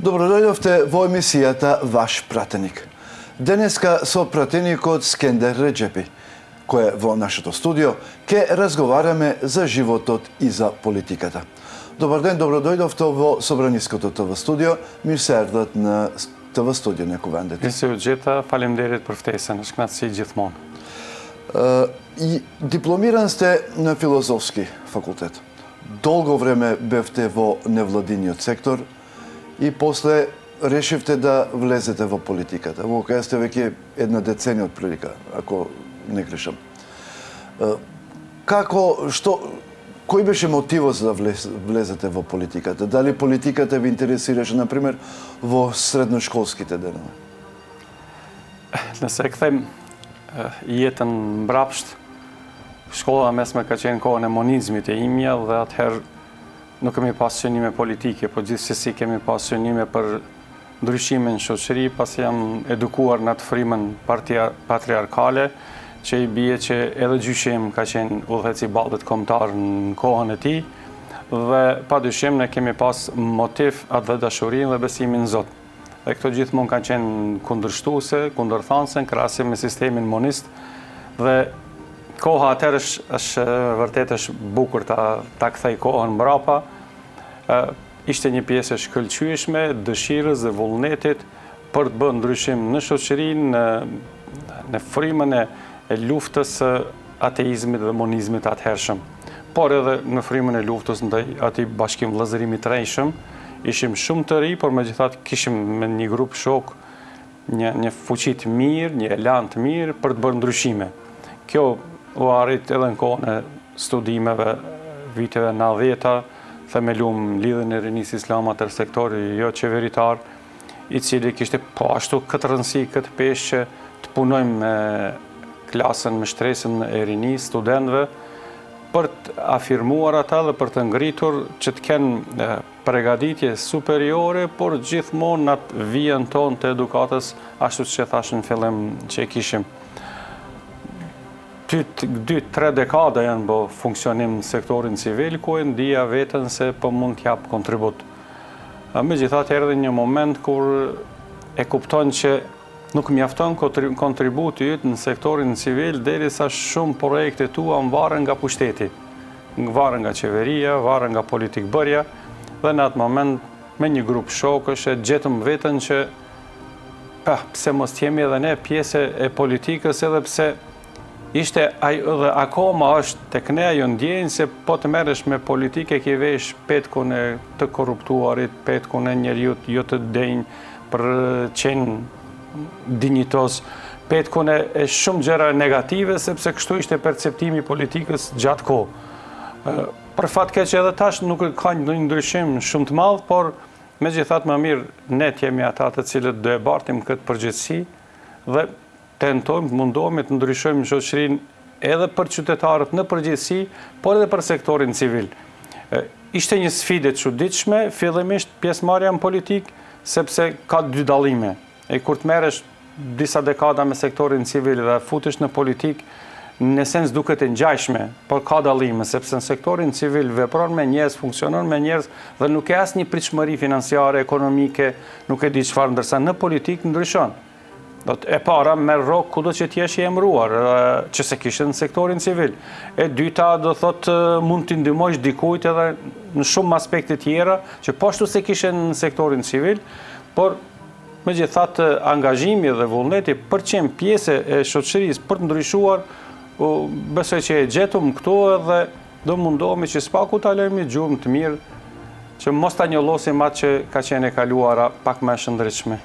Добродојдовте во емисијата Ваш пратеник. Денеска со пратеникот Скендер Реджепи, кој е во нашето студио, ќе разговараме за животот и за политиката. Добар ден, добродојдовте во Собраниското ТВ студио, Mirë se erdhët në TV studion e Kuvendit. Mirë se ju gjeta, faleminderit për ftesën, është kënaqësi gjithmonë. Diplomiran сте на Филозофски факултет. Долго време бевте во невладиниот сектор и после решивте да влезете во политиката, во која сте веќе една деценија отприлика, ако не грешам. Како, што, кој беше мотивот за да влезете во политиката? Дали политиката ви интересираше, на пример, во средношколските денови? Nëse e kthejmë jetën mbrapsht, shkolla e mesme ka qenë kohën e monizmit e imja dhe atëherë nuk kemi pas synime politike, po gjithsesi kemi pas synime për ndryshime në shoqëri, pasi jam edukuar në atë frymën patriarkale, që i bie që edhe gjyshi im ka qenë udhëheqës i Ballit Kombëtar në kohën e tij, dhe pa dyshim ne kemi pas motiv atdhedashurinë dhe besimin në Zot. Dhe këto gjithmonë kanë qenë kundërshtuese, kundërthanëse në krahasim me sistemin monist dhe koha atëherë është është vërtet është bukur ta ta kthej kohën mbrapa. Ë ishte një pjesë e shkëlqyeshme dëshirës dhe vullnetit për të bërë ndryshim në shoqëri, në në frymën e, e luftës së ateizmit dhe monizmit të atëhershëm, por edhe në frymën e luftës ndaj atij bashkim vëllazërimit të rrejshëm. Ishim shumë të ri, por megjithatë kishim me një grup shokë një një fuqi të mirë, një elan të mirë për të bërë ndryshime. Kjo u arrit edhe në kohën e studimeve viteve 90-ta, themelum Lidhjen e Rinisë Islame atëherë sektori joqeveritar, i cili kishte po ashtu këtë rëndësi, këtë peshë që të punojmë me klasën, me shtresën e rinisë, studentëve, për të afirmuar ata dhe për të ngritur që të kenë pregaditje superiore, por gjithmonë në atë vijën tonë të edukatës, ashtu siç e thashë në fillim që e kishim. Dy, dy, tre dekada janë bo funksionim në sektorin civil, ku e ndija veten se po mund t'jap kontribut. Megjithatë erdhi një moment kur e kupton që nuk mjafton kontributi yt në sektorin civil derisa shumë projekte tua varen nga pushteti, varen nga qeveria, varen nga politikbërja dhe në atë moment me një grup shokësh e gjetëm veten që pa, pse mos të jemi edhe ne pjesë e politikës edhe pse Ishte ai dhe akoma është tek ne ajo ndjenjë se po të merresh me politikë e ke vesh petkun e të korruptuarit, petkun e njeriut jo të denjë për qenë dinjitoz, petkun e, e shumë gjëra negative, sepse kështu ishte perceptimi i politikës gjatë kohë. Për fat keq edhe tash nuk ka ndonjë ndryshim shumë të madh, por megjithatë më mirë ne të jemi ata të cilët do e bartim këtë përgjegjësi dhe tentojmë të mundohemi të ndryshojmë shoqërinë edhe për qytetarët në përgjithësi, por edhe për sektorin civil. Ishte një sfidë e çuditshme, fillimisht pjesëmarrja në politikë, sepse ka dy dallime. E kur të merresh disa dekada me sektorin civil dhe futesh në politikë, në esencë duket e ngjashme, por ka dallime, sepse në sektorin civil vepron me njerëz, funksionon me njerëz dhe nuk ke asnjë pritshmëri financiare, ekonomike, nuk e di çfarë, ndërsa në politikë ndryshon. Do të e para, merr rrogë kudo që t'jesh i emëruar, që s'e kishe në sektorin civil. E dyta, do thotë, mund t'i ndihmojsh dikujt edhe në shumë aspekte tjera, që po ashtu s'e kishe në sektorin civil, por megjithatë angazhimi dhe vullneti për qenë pjesë e shoqërisë, për të ndryshuar, besoj që e gjetëm këtu edhe Do mundohemi që së paku ta lëmë një gjurmë të mirë, që mos ta njollosim atë që ka qenë e kaluara pak më e shndritshme.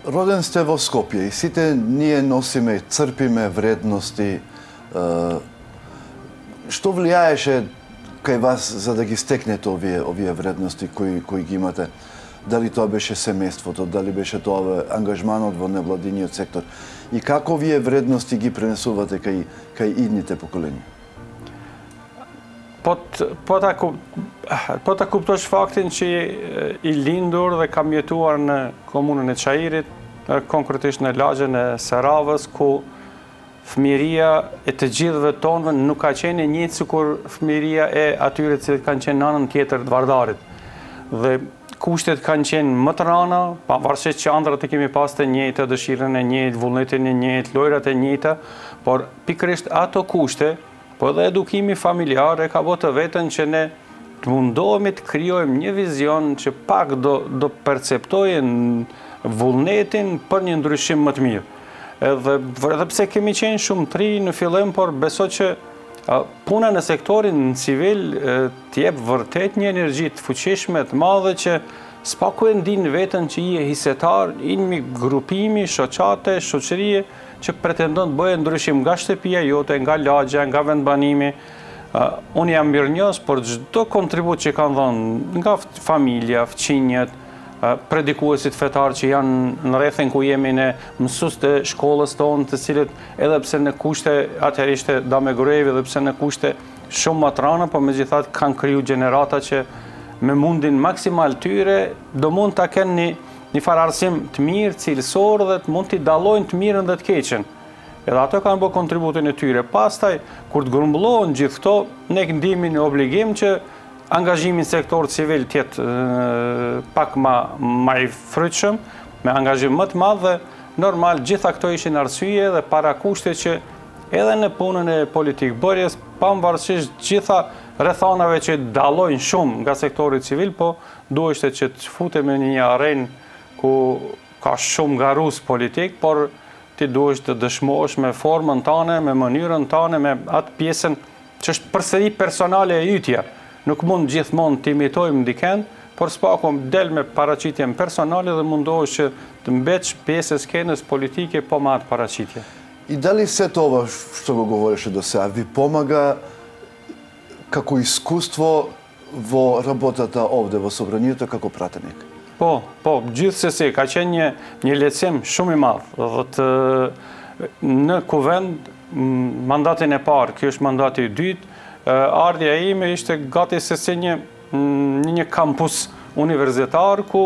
Roden ste vo Skopje i site ние носиме, црпиме вредности. Што влијаеше кај вас за да ги стекнете овие, овие вредности кои, кои ги имате? Дали тоа беше семејството, дали беше тоа ангажманот во невладиниот сектор? И како овие вредности ги пренесувате кај, кај идните поколенија? Po po ta po ta kuptosh faktin që i lindur dhe kam jetuar në komunën e Çairit, konkretisht në lagjen e Seravës, ku fëmijëria e të gjithëve tonëve nuk ka qenë e njëjtë sikur fëmijëria e atyre të cilët kanë qenë në anën tjetër të Vardarit. Dhe kushtet kanë qenë më të rana, pavarësisht që andrrat i kemi pas të njëjta, dëshirën e njëjtë, vullnetin e njëjtë, lojrat e njëjta, por pikërisht ato kushte, po edhe edukimi familjar e ka bo të veten që ne të mundohemi të krijojmë një vizion që pak do, do perceptojë vullnetin për një ndryshim më të mirë. Edhe, edhe pse kemi qenë shumë të ri në fillim, por besoj që puna në sektorin civil të jep vërtet një energji të fuqishme, të madhe që s'paku e ndin veten që je hisetar i një grupimi, shoqate, shoqërie që pretendon të bëjë ndryshim nga shtëpia jote, nga lagja, nga vendbanimi. Unë jam mirënjohës për çdo kontribut që kanë dhënë nga familja, fqinjët, predikuesit fetarë që janë në rrethin ku jemi ne, mësuesit e shkollës tonë, të cilët edhe pse në kushte atëherë ishte Dame Gruevi, edhe pse në kushte shumë më të rana, po megjithatë kanë kriju gjenerata që me mundin maksimal tyre do mund ta kenë një një farë arsim të mirë, cilësor dhe të mund t'i dallojnë të mirën dhe të keqen. Edhe ato kanë bërë kontributin e tyre. Pastaj, kur të grumbullohen gjithë këto, ne ndihemi në obligim që Angazhimi në sektor civil të jetë pak ma, ma i frytshëm, me angazhim më të madh dhe normal gjitha këto ishin arsye dhe parakushte që edhe në punën e politikëbërjes, pavarësisht gjitha rrethanave që dallojnë shumë nga sektori civil, po duheshte që të futemi në një arenë ku ka shumë garues politik, por ti duhesh të dëshmohesh me formën tane, me mënyrën tane, me atë pjesën që është përsëri personale e ytja. Nuk mund gjithmonë të imitojmë dikend, por s'paku del me paraqitjen personale dhe mundohesh që të mbetesh pjesë e skenës politike po me atë paraqitje. I дали сето ова што го говореше до сега ви помага како искуство во работата овде во Собранието како пратеник? Po, po, gjithsesi, ka qenë një, një lehtësim shumë i madh. Dhe të, në kuvend, mandatin e parë, kjo është mandati i dytë, ardhja ime ishte gati se si një, një, një kampus universitar ku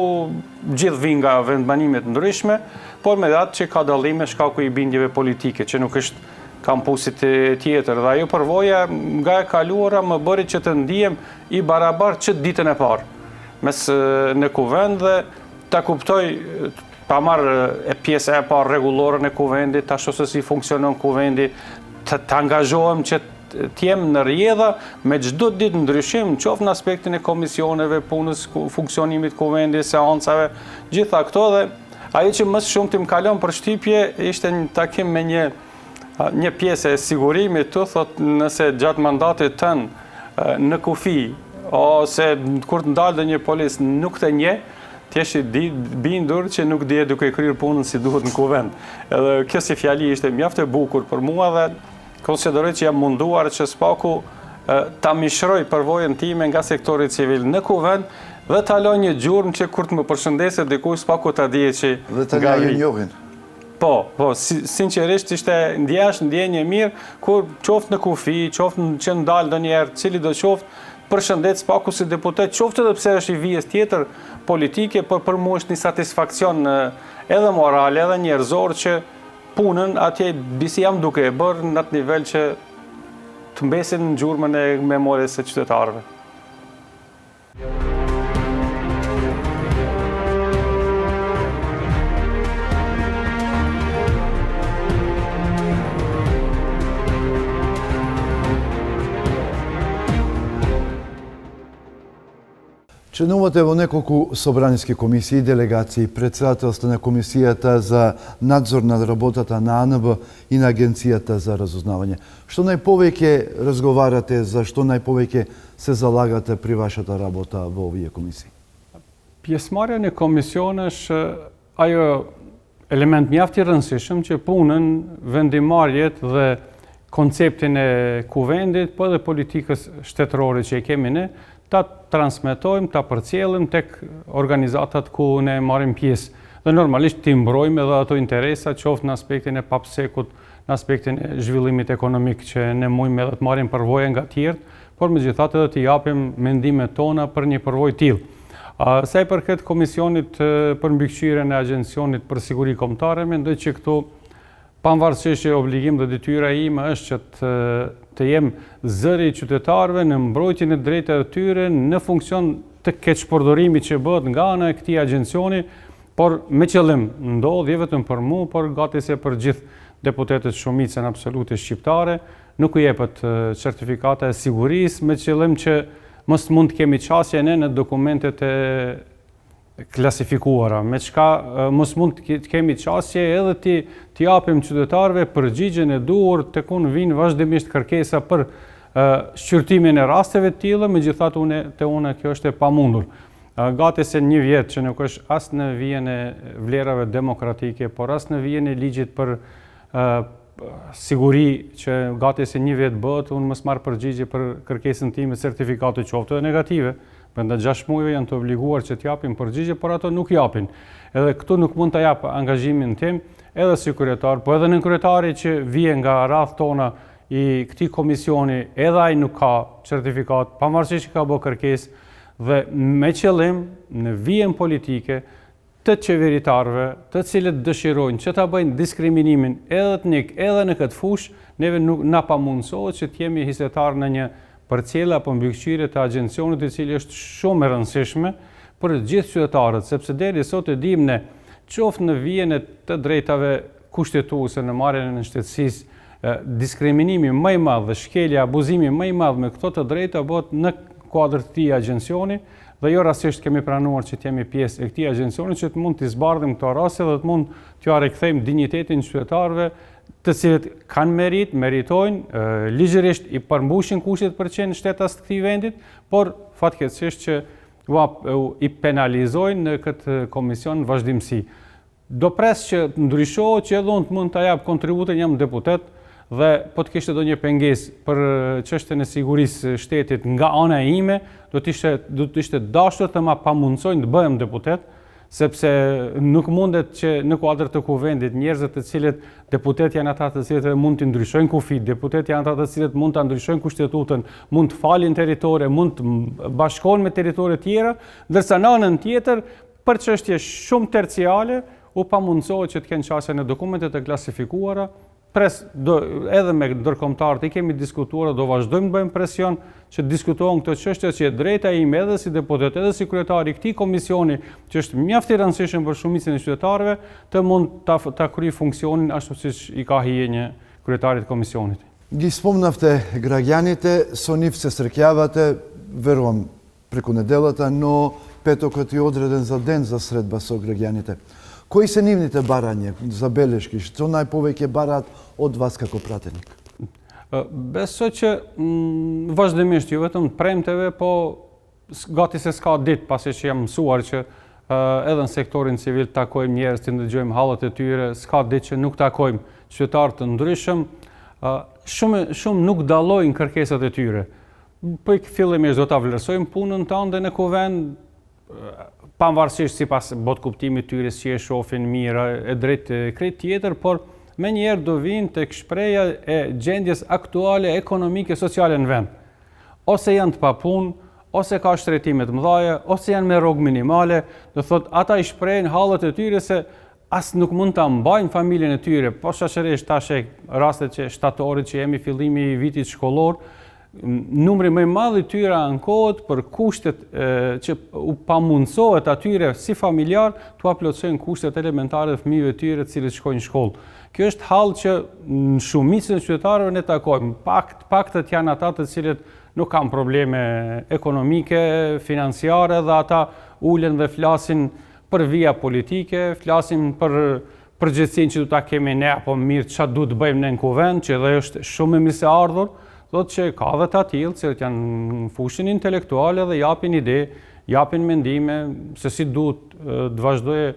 gjithë vijnë nga vendbanime të ndryshme, por me atë që ka dallime shkaku i bindjeve politike, që nuk është kampusit tjetër. Dhe ajo përvoja nga e kaluara më bëri që të ndihem i barabartë që ditën e parë mes në kuvend dhe ta kuptoj ta marr e pjesa e parë rregulloren e kuvendit, ta shoh se si funksionon kuvendi, të, të angazhohem që të jem në rrjedha me çdo ditë ndryshim, qoftë në aspektin e komisioneve, punës, funksionimit kuvendit, seancave, gjitha këto dhe ajo që më së shumti më ka lënë përshtypje ishte një takim me një një pjesë e sigurimit të thot nëse gjatë mandatit tënd në kufi ose kur të ndal ndonjë polic nuk të njeh, të jesh i bindur që nuk je duke kryer punën si duhet në kuvend. Edhe kjo si fjali ishte mjaft e bukur për mua dhe konsideroj që jam munduar që s'paku ta mishroj përvojën time nga sektori civil në kuvend dhe ta lë një gjurmë që kur të më përshëndesë dikush s'paku ta dije që Dhe tani a ju njohin. Po, po, sinqerisht ishte ndjesh, ndjenjë e mirë, kur qoftë në kufi, qoftë që ndal ndonjëherë, cili do qoftë, përshëndet s'paku si deputet, qoftë edhe pse është i vijës tjetër politike, por për mua është një satisfaksion edhe moral, edhe njerëzor që punën atje disi jam duke e bërë në atë nivel që të mbesin në gjurmën e memories së qytetarëve. Членувате во неколку собраниски комисии и делегации, председател сте на Комисијата за надзор над работата на АНБ и на Агенцијата за разузнавање. Што најповеќе разговарате, за што најповеќе се залагате при вашата работа во овие комисии? Pjesëmarrja në komision është ajo element mjaft i rëndësishëm që punën, vendimmarrjet dhe konceptin e kuvendit, po edhe politikës shtetërore që e kemi ne, ta transmetojmë, ta përcjellim tek organizatat ku ne marrim pjesë. Dhe normalisht t'i mbrojmë edhe ato interesa, qoftë në aspektin e PABSEC-ut, në aspektin e zhvillimit ekonomik që ne mujmë edhe të marrim përvoje nga tjerët, por megjithatë edhe të japim mendimet tona për një përvojë tillë. Sa i përket Komisionit për Mbikëqyrjen e Agjencionit për Siguri Kombëtare, mendoj që këtu pavarësisht që obligim dhe detyra ime është që të të jem zëri i qytetarëve në mbrojtjen e drejtave të tyre në funksion të keqpërdorimit që bëhet nga ana e këtij agjencioni, por me qëllim ndodh jo vetëm për mua, por gati se për gjithë deputetët shumicën absolute shqiptare, nuk u jepet certifikata e sigurisë me qëllim që mos mund të kemi qasje ne në dokumentet e klasifikuara, me çka mos mund të kemi qasje edhe t'i t'i japim qytetarëve përgjigjen e duhur tek unë vijnë vazhdimisht kërkesa për shqyrtimin e rasteve të tilla, megjithatë unë te unë kjo është e pamundur. Gati se një vjet që nuk është as në vijën e vlerave demokratike, por as në vijën e ligjit për siguri që gati se një vjet bëhet, unë mos marr përgjigje për kërkesën time certifikatë qoftë edhe negative. Brenda 6 muajve janë të obliguar që të japin përgjigje, por ato nuk japin. Edhe këtu nuk mund ta jap angazhimin tim, edhe si kryetar, po edhe nënkryetari që vije nga radhët tona i këtij komisioni, edhe ai nuk ka certifikatë, pavarësisht që ka bë kërkesë dhe me qëllim në vijën politike të qeveritarëve, të cilët dëshirojnë që ta bëjnë diskriminimin edhe etnik edhe në këtë fushë, neve nuk na pamundësohet që të jemi hisetarë në një përcjellje apo mbikëqyrje të agjencionit i cili është shumë e rëndësishme për gjithë qytetarët, sepse deri sot e dimë ne, qoftë në vijën e të drejtave kushtetuese në marrjen e nënshtetësisë, diskriminimi më i madh dhe shkelja, abuzimi më i madh me këto të drejta bëhet në kuadër të këtij agjencioni dhe jo rastësisht kemi pranuar që të jemi pjesë e këtij agjencioni që të mund t'i zbardhim këto raste dhe të mund t'ua rikthejmë dinjitetin qytetarëve të cilët kanë meritë, meritojnë, ligjërisht i përmbushin kushtet për të qenë shtetas të këtij vendit, por fatkeqësisht që ua i penalizojnë në këtë komision vazhdimësi. Do pres që të ndryshohet që edhe unë të mund ta jap kontributin, jam deputet dhe po të kishte ndonjë pengesë për çështjen e sigurisë së shtetit nga ana ime, do të ishte do të ishte dashur të ma pamundësojnë të bëhem deputet, sepse nuk mundet që në kuadër të kuvendit njerëzit të cilët deputet janë ata të cilët edhe mund të ndryshojnë kufijtë, deputet janë ata të cilët mund të ndryshojnë kushtetutën, mund të falin territore, mund të bashkohen me territore tjera, ndërsa në anën tjetër Për çështje shumë terciale, u pamundësohet që të kenë qasje në dokumente të klasifikuara, pres do, edhe me ndërkombëtarët i kemi diskutuar dhe do vazhdojmë të bëjmë presion që të diskutohen këto çështje që e drejta ime edhe si deputet edhe si kryetar i këtij komisioni që është mjaft i rëndësishëm për shumicën e qytetarëve të mund ta ta kryej funksionin ashtu siç i ka hije një kryetarit të komisionit. Ги спомнавте граѓаните, со нив се среќавате, верувам преку неделата, но петокот е одреден за ден за средба со граѓаните. Кои се нивните барања, забелешки, што најповеќе бараат од вас како пратеник? Besoj që mm, vazhdimisht, jo vetëm të premteve, po gati se s'ka ditë pasi që jam mësuar që edhe në sektorin civil takojmë njerëz të ndëgjojmë hallet e tyre, s'ka ditë që nuk takojmë qytetarë të ndryshëm, shumë shumë nuk dallojnë kërkesat e tyre. Po fillimisht do ta vlerësojmë punën tënde në kuvend, pavarësisht sipas botëkuptimit tyre si e shohin mirë e drejtë krejt tjetër, por menjëherë do vinë tek shprehja e gjendjes aktuale ekonomike sociale në vend. Ose janë të papunë, ose ka shtrenjtime të mëdha, ose janë me rrogë minimale, do thotë ata i shprehin hallet e tyre se as nuk mund ta mbajnë familjen e tyre, posaçërisht tash e rastet që shtatorit që jemi fillimi i vitit shkollor, numri më i madh i tyre ankohet për kushtet e, që u pamundësohet atyre si familjar t'ua plotësojnë kushtet elementare të fëmijëve të tyre të cilët shkojnë në shkollë. Kjo është hall që në shumicën e qytetarëve ne takojmë. Pak paktët janë ata të cilët nuk kanë probleme ekonomike, financiare dhe ata ulen dhe flasin për vija politike, flasim për përgjegjësinë që do ta kemi ne apo mirë çfarë duhet të bëjmë ne në kuvend, që edhe është shumë e mirëseardhur, thotë që ka dhe të atillë, që janë në fushën intelektuale dhe japin ide, japin mendime se si duhet të vazhdojë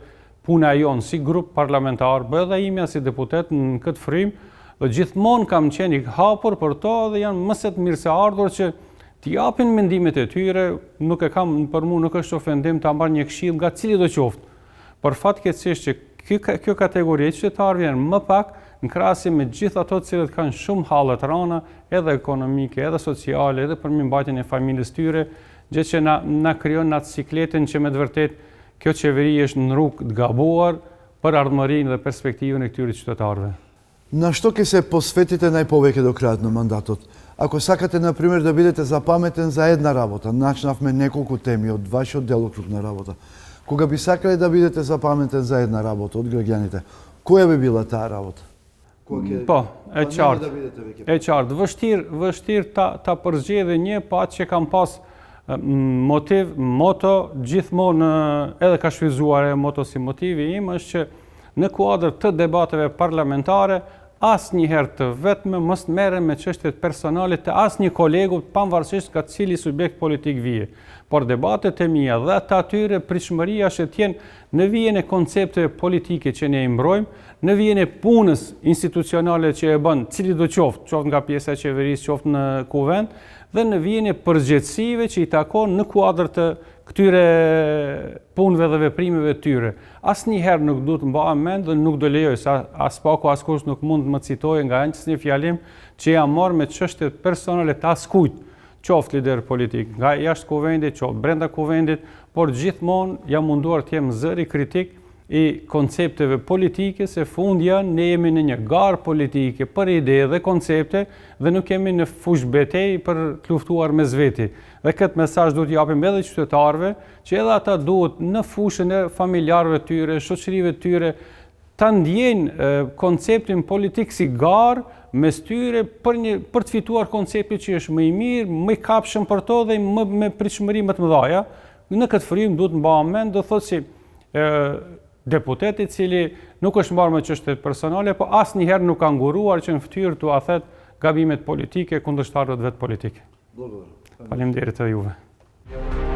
puna e jonë si grup parlamentar, po edhe imja si deputet në këtë frymë, dhe gjithmonë kam qenë i hapur për to dhe janë më se të mirëseardhur që T'i japin mendimet e tyre, nuk e kam, për mua nuk është ofendim ta marr një këshillë nga cilido qoftë. Por fatkeqësisht që kjo, kjo kategori e qytetarëve janë më pak në krahasim me gjithë ato të cilët kanë shumë halle të rënda, edhe ekonomike, edhe sociale, edhe për mirëmbajtjen e familjes tyre, gjë që na na krijon atë sikletin që me të vërtetë kjo qeveri është në rrugë të gabuar për ardhmërinë dhe perspektivën e këtyre qytetarëve. На што ќе се посветите најповеќе до крајот на мандатот? Ако сакате, на пример, да бидете запаметен за една работа, начнавме неколку теми од вашиот делокруг на работа. Кога би сакале да бидете запаметен за една работа од граѓаните, која би била таа работа? Кога ќе Po, e qartë. Da bidete veke. E qartë, vështirë, vështirë ta ta përzgjedhë një, po atë që kam pas motiv, moto gjithmonë edhe ka shfrytëzuar e moto si motivi im është që në kuadër të debateve parlamentare asnjëherë të vetme mos të merrem me çështjet personale të asnjë kolegu, pavarësisht nga cili subjekt politik vije. Por debatet e mia dhe të atyre pritshmëria është të jenë në vijën e koncepteve politike që ne i mbrojmë, në vijën e punës institucionale që e bën cilido qoftë, qoftë nga pjesa e qeverisë, qoftë në kuvend, dhe në vijën e përgjegjësive që i takon në kuadër të këtyre punëve dhe veprimeve të tyre. Asnjëherë nuk duhet të mbahem mend dhe nuk do lejoj, se aspaku askush nuk mund të më citojë nga asnjë fjalim që jam marrë me çështjet personale të askujt, qoftë lider politik, nga jashtë kuvendit, qoftë brenda kuvendit, por gjithmonë jam munduar të jem zëri kritik i koncepteve politike, se fundja ne jemi në një garë politike për ide dhe koncepte dhe nuk jemi në fushëbetejë për të luftuar mes veti. Dhe këtë mesazh duhet japim edhe qytetarëve, që edhe ata duhet në fushën e familjarëve të tyre, shoqërive të tyre, ta ndjejnë konceptin politik si garë mes tyre për një për të fituar konceptin që është më i mirë, më i kapshëm për to dhe më me pritshmëri më të mëdha. Në këtë frymë duhet të mbahem mend, do thotë si ë deputet i cili nuk është marrë me çështjet personale, po asnjëherë nuk ka nguruar që në fytyrë t'ua thotë gabimet politike kundërshtarëve të vet politikë. Благодарам. Faleminderit edhe juve.